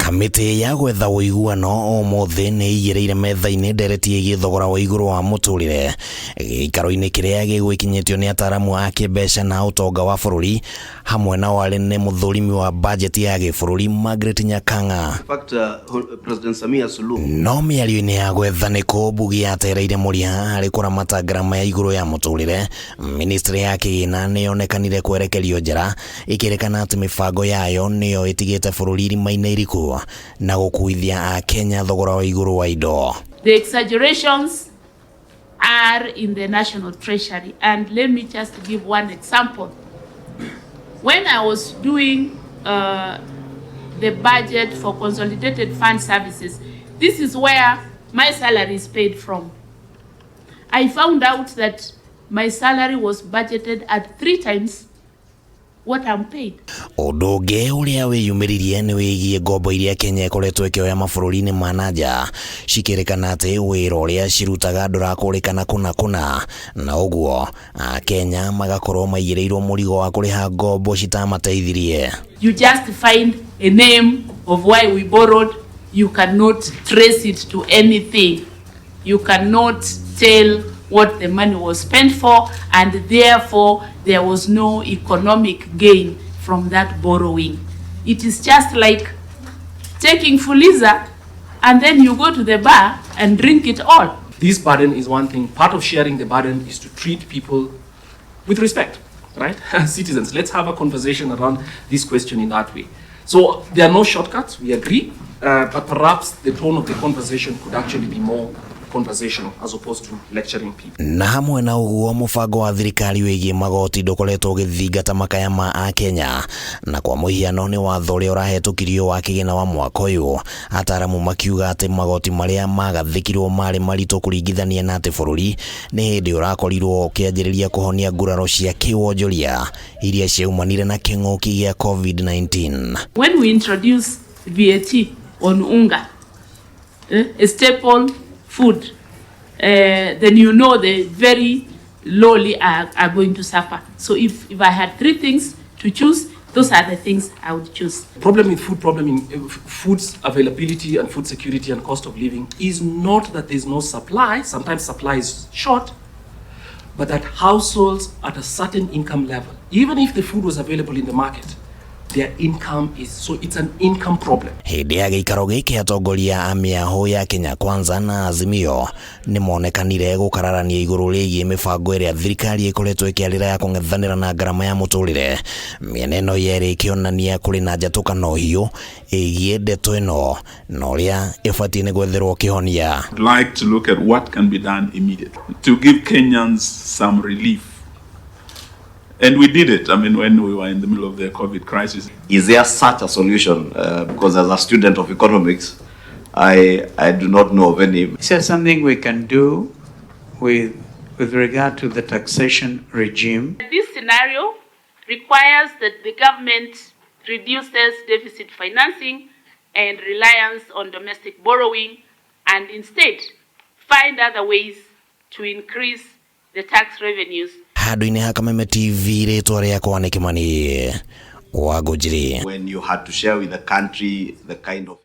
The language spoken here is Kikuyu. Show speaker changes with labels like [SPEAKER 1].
[SPEAKER 1] Kamĩtĩ ya gwetha ũiguano ũmũthĩ nĩ ĩigĩrĩire metha-inĩ ndereti ĩgiĩ thogora wa igũrũ wa mũtũrĩre gĩikaro-inĩ kĩrĩa gĩgwĩkinyĩtio nĩ ataramu a kĩmbeca na ũtonga wa bũrũri hamwe na warĩ nĩ mũthũrimi wa bajeti ya gĩbũrũri Margaret Nyakang'a.
[SPEAKER 2] In fact, President Samia Suluhu
[SPEAKER 1] No mĩario-inĩ ya gwetha nĩkũ Mbugi yatereire mũrĩa harĩ kũramata ngarama ya igũrũ ya mũtũrĩre, ministry ya kĩgĩna nĩ yonekanire kwerekerio njara ĩkĩrĩkana atĩ mĩbango yayo nĩyo ĩtigĩte bũrũri irima-inĩ iriku na gũkuithia Akenya thogora wa igũrũ wa indo.
[SPEAKER 3] The exaggerations are in the National Treasury. And let me just give one example. When I was doing the budget for Consolidated Fund Services, this is where my salary is paid from. I found out that my salary was budgeted at three times what I'm paid.
[SPEAKER 1] Ũndũ ũngĩ ũrĩa wĩyumĩririe nĩ wĩgiĩ ngombo iria Kenya ĩkoretwo ĩkĩoya mabũrũri-inĩ ma na nja cikĩrĩkana atĩ wĩra ũrĩa cirutaga ndũrakũrĩkana kũna kũna, na ũguo Akenya magakorwo maigĩrĩirwo mũrigo wa kũrĩha ngombo citamateithirie.
[SPEAKER 3] You just find a name of why we borrowed. You cannot trace it to anything. You cannot tell what the money was spent for, and therefore there was no economic gain from that borrowing. It is just like taking Fuliza and then you go to the bar and drink it all.
[SPEAKER 4] This burden is one thing. Part of sharing the burden is to treat people with respect, right? As citizens, let's have a conversation around this question in that way. So there are no shortcuts, we agree, but perhaps the tone of the conversation could actually be more conversational as opposed to lecturing people.
[SPEAKER 1] Na hamwe na ũguo, mũbango wa thirikari wĩgiĩ magoti ndũkoretwo ũgĩthingata makaya ma Akenya, na kwa mũhiano nĩ watho ũrĩa ũrahetũkirio wa kĩgĩna wa mwaka ũyũ, ataramu makiuga atĩ magoti marĩa magathĩkirwo marĩ maritũ kũringithania na atĩ bũrũri nĩ hĩndĩ ũrakorirwo ũkĩanjĩrĩria kũhonia nguraro cia kĩwonjoria iria ciaumanire na kĩng'ũki gĩa COVID-19.
[SPEAKER 3] When we introduce VAT on unga, a staple food, then you know the very lowly are going to suffer. So if I had three things to choose, those are the things I would choose.
[SPEAKER 4] Problem with food, problem in food's availability and food security and cost of living is not that there's no supply, sometimes supply is short, but that households at a certain income level, even if the food was available in the market, their income is, so it's an income problem.
[SPEAKER 1] Hĩndĩ ya gĩikaro gĩkĩ, atongoria a mĩahũ ya Kenya Kwanza na Azimio nĩ monekanire gũkararania igũrũ rĩgiĩ mĩbango ĩrĩa thirikari ĩkoretwo ĩkĩarĩra ya kũng'ethanĩra na ngarama ya mũtũrĩre, mĩena ĩno yerĩ ĩkĩonania kũrĩ na njatũkano hiũ ĩgiĩ ndeto ĩno na ũrĩa ĩbatiĩ nĩ gwetherwo kĩhonia.
[SPEAKER 5] I'd like to look at what can be done immediately to give Kenyans some relief. And we did it. I mean, when we were in the middle of the COVID crisis.
[SPEAKER 2] Is there such a solution? Because as a student of economics, I do not know of any.
[SPEAKER 6] Is there something we can do with regard to the taxation regime?
[SPEAKER 3] This scenario requires that the government reduces deficit financing and reliance on domestic borrowing and instead find other ways to increase the tax revenues.
[SPEAKER 1] Handũ-inĩ ha Kameme TV, rĩtwa rĩakwa nĩ Kĩmani wa Ngũnjiri.
[SPEAKER 2] When you had to share with the country the kind of